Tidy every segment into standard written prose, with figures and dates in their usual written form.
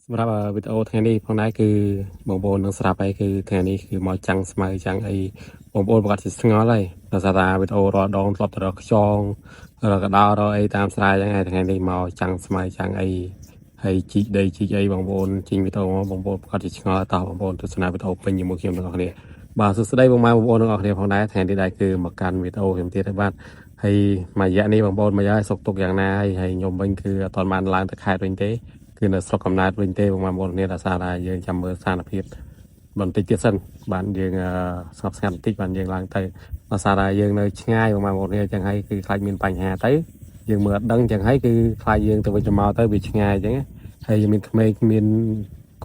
សម្រាប់វីដេអូថ្ងៃនេះផងដែរគឺបងប្អូននឹងស្រាប់ហើយគឺថ្ងៃនេះគឺមកចាំងស្មៅចាំងអីបងប្អូនប្រកាសជាស្ងល់ហើយដោយសារថាវីដេអូរាល់ដងធ្លាប់តែរកខ្យងរកកដោរកអីតាមស្រែចឹងហើយថ្ងៃនេះមកចាំងស្មៅចាំងអីហើយជីកដីជីកអីបងប្អូនជីងវីដេអូមកបងប្អូនប្រកាសជាឆ្ងល់តោះបងប្អូនទស្សនាវីដេអូពេញជាមួយខ្ញុំទាំងអស់គ្នាបាទសួស្តីបងប្អូនទាំងអស់គ្នាផងដែរថ្ងៃនេះដែរគឺមកកាន់វីដេអូខ្ញុំទៀតហើយបាទហើយមួយរយៈនេះបងប្អូនមកហើយសុខទុក្ខយ៉ាងណាហើយហើយខ្ញុំវិញគឺអត់ទាន់បានឡើងទៅខេត្តវិញទេ គឺនៅស្រុកកំណើតវិញទេបងប្អូនគ្នាដោយសារតែយើងចាំមើលស្ថានភាពបន្តិចទៀតសិនបានយើងស្ងប់ស្ងាត់បន្តិចបានយើងឡើងទៅដោយសារតែយើងនៅឆ្ងាយបងប្អូនគ្នាអញ្ចឹងហើយគឺខ្លាចមានបញ្ហាទៅយើងមើលអត់ដឹងអញ្ចឹងហើយគឺខ្លាចយើងទៅវិញទៅមកទៅវាឆ្ងាយអញ្ចឹងហើយយើងមានក្មេងមាន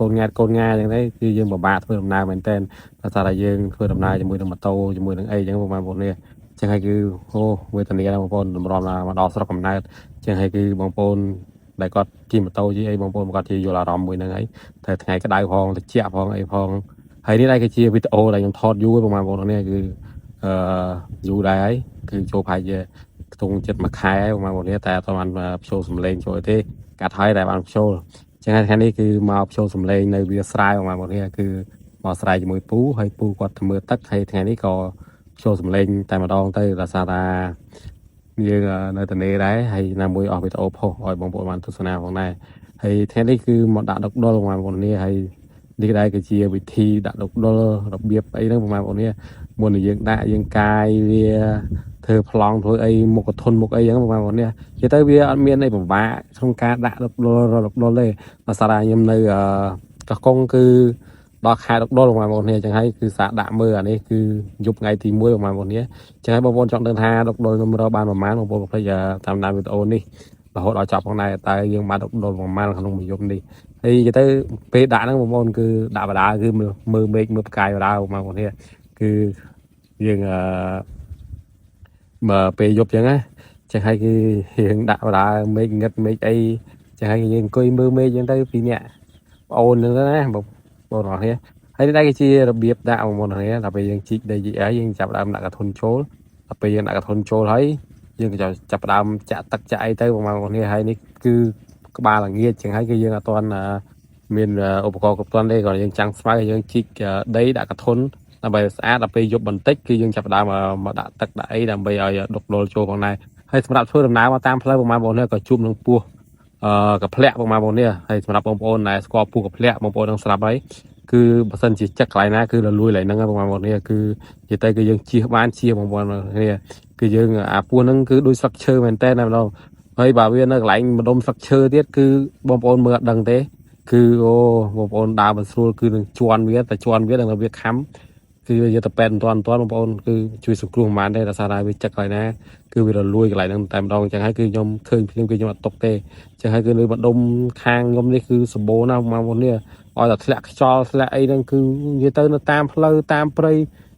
កូនង៉ែតកូនងាអញ្ចឹងទៅគឺយើងពិបាកធ្វើដំណើរមែនតើដោយសារតែយើងធ្វើដំណើរជាមួយនឹងម៉ូតូជាមួយនឹងអីអញ្ចឹងបងប្អូនគ្នាអញ្ចឹងហើយគឺអូវេទនាដល់បងប្អូនតម្រាំមកដល់ស្រុកកំណើតអញ្ចឹងហើយគឺបងប្អូន ដែលគាត់ជិះម៉ូតូជិះអីបងប្អូនគាត់ជាយល់អារម្មណ៍មួយហ្នឹងហើយតែថ្ងៃក្តៅផងត្រជាក់ផងអីផងហើយនេះដែរគឺជាវីដេអូដែលខ្ញុំថតយូរបងប្អូននេះគឺអឺយូរដែរហើយគឺចូលប្រហែលជាខ្ទង់ចិត្តមួយខែហើយបងប្អូននេះតែអត់បានភ្ចូលសំឡេងចូលទេកាត់ហើយតែបានភ្ចូលចឹងហើយថ្ងៃនេះគឺមកភ្ចូលសំឡេងនៅវាស្រែបងប្អូននេះគឺមកស្រែជាមួយពូហើយពូគាត់ទៅមើលទឹកហើយថ្ងៃនេះក៏ភ្ចូលសំឡេងតែម្ដងទៅដោយសារថា យើងនៅតនេដែរហើយណាមួយអស់វីដេអូផុសឲ្យបងប្អូនបានទស្សនាផងដែរហើយថ្ងៃនេះគឺមកដាក់ដុកដុលបងប្អូននេះហើយនេះដែរគឺជាវិធីដាក់ដុកដុលរបៀបអីហ្នឹងបងប្អូននេះមុននឹងយើងដាក់យើងកាយវាធ្វើប្លង់ធ្វើអីមុខកធុនមុខអីហ្នឹងបងប្អូននេះនិយាយទៅវាអត់មានអីពិបាកក្នុងការដាក់ដុកដុលរកដុកដុលទេដោយសារតែខ្ញុំនៅកោះកុងគឺដល់ខែដុកដុលបងប្អូននេះអញ្ចឹងហើយគឺសាកដាក់មើលអានេះគឺយប់ថ្ងៃទី1បងប្អូននេះ ចឹងហើយបងប្អូនចង់ដឹងថាដុកដុលខ្ញុំរកបានប្រហែលបងប្អូនកុំភ្លេចតាមដានវីដេអូនេះរហូតដល់ចប់ផងដែរតើយើងបានដុកដុលប្រហែលក្នុងមួយយប់នេះហើយនិយាយទៅពេលដាក់ហ្នឹងបងប្អូនគឺដាក់បដាគឺមើលមេឃមើលផ្កាយបដាបងប្អូននេះគឺយើងអឺមើលពេលយប់ចឹងណាចឹងហើយគឺយើងដាក់បដាមេឃងឹតមេឃអីចឹងហើយយើងអង្គុយមើលមេឃចឹងទៅពីរនាក់បងអូនហ្នឹងណាបងប្អូនទាំងអស់គ្នាហើយនេះដែរគឺជារបៀបដាក់បងប្អូនទាំងគ្នាដល់ពេលយើងជីកដីជីកអីយើងចាប់ដើមដាក់កធុនចូល ដល់ពេលយើងដាក់កធុនចូលហើយយើងក៏ចាប់ផ្ដើមចាក់ទឹកចាក់អីទៅបងប្អូននេះហើយនេះគឺក្បាលល្ងាចចឹងហើយគឺយើងអត់ទាន់មានឧបករណ៍គ្រប់គ្រាន់ទេគ្រាន់តែយើងចាំងស្មៅយើងជីកដីដាក់កធុនដើម្បីស្អាតដល់ពេលយប់បន្តិចគឺយើងចាប់ផ្ដើមមកដាក់ទឹកដាក់អីដើម្បីឲ្យដុកដុលចូលផងដែរហើយសម្រាប់ធ្វើដំណើរមកតាមផ្លូវបងប្អូននេះក៏ជួបនឹងពស់អឺកផ្លាក់បងប្អូននេះហើយសម្រាប់បងប្អូនដែលស្គាល់ពស់កផ្លាក់បងប្អូននឹងស្រាប់ហើយគឺបើសិនជាចឹកកន្លែងណាគឺលលួយកន្លែងហ្នឹងបងប្អូននេះគឺ និយាយទៅគឺយើងជៀសបានជៀសបងប្អូនគ្នាគឺយើងអាពស់ហ្នឹងគឺដូចស្លឹកឈើមែនតើណាម្ដងហើយបើវានៅកន្លែងម្ដុំស្លឹកឈើទៀតគឺបងប្អូនមើលអត់ដឹងទេគឺអូបងប្អូនដើរមិនស្រួលគឺនឹងជន់វាតែជន់វាដល់វាខំគឺយកទៅប៉ែតមិនទាន់មិនទាន់បងប្អូនគឺជួយសង្គ្រោះមិនបានទេដោយសារតែវាចឹកកន្លែងណាគឺវារលួយកន្លែងហ្នឹងតែម្ដងអញ្ចឹងហើយគឺខ្ញុំឃើញភ្លាមគឺខ្ញុំអត់ຕົកទេអញ្ចឹងហើយគឺនៅម្ដុំខាងខ្ញុំនេះគឺសម្បូរណាស់បងប្អូននេះឲ្យតែធ្លាក់ខ្យល់ធ្លាក់អីហ្នឹងគឺនិយាយទៅនៅតាមផ្លូវតាមព្រៃ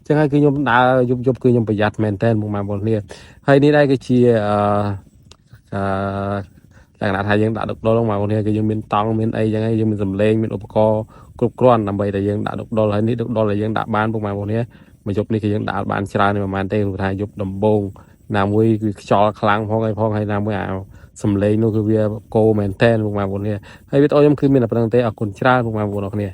ចឹងហើយគឺខ្ញុំដើរយប់យប់គឺខ្ញុំប្រយ័ត្នមែនតើបងប្អូនគ្នាហើយនេះដែរគឺជាអឺអឺលក្ខណៈថាយើងដាក់ដុកដុលបងប្អូនគ្នាគឺយើងមានតង់មានអីចឹងហើយយើងមានសំឡេងមានឧបករណ៍គ្រប់គ្រាន់ដើម្បីតែយើងដាក់ដុកដុលហើយនេះដុកដុលដែលយើងដាក់បានបងប្អូនគ្នាមួយយប់នេះគឺយើងដាក់បានច្រើនប្រហែលទេព្រោះថាយប់ដំបូងណាមួយគឺខ្យល់ខ្លាំងផងអីផងហើយណាមួយអាសំឡេងនោះគឺវាកោមែនតើបងប្អូនគ្នាហើយវីដេអូខ្ញុំគឺមានតែប៉ុណ្្នឹងទេអរគុណច្រើនបងប្អូនគ្នា។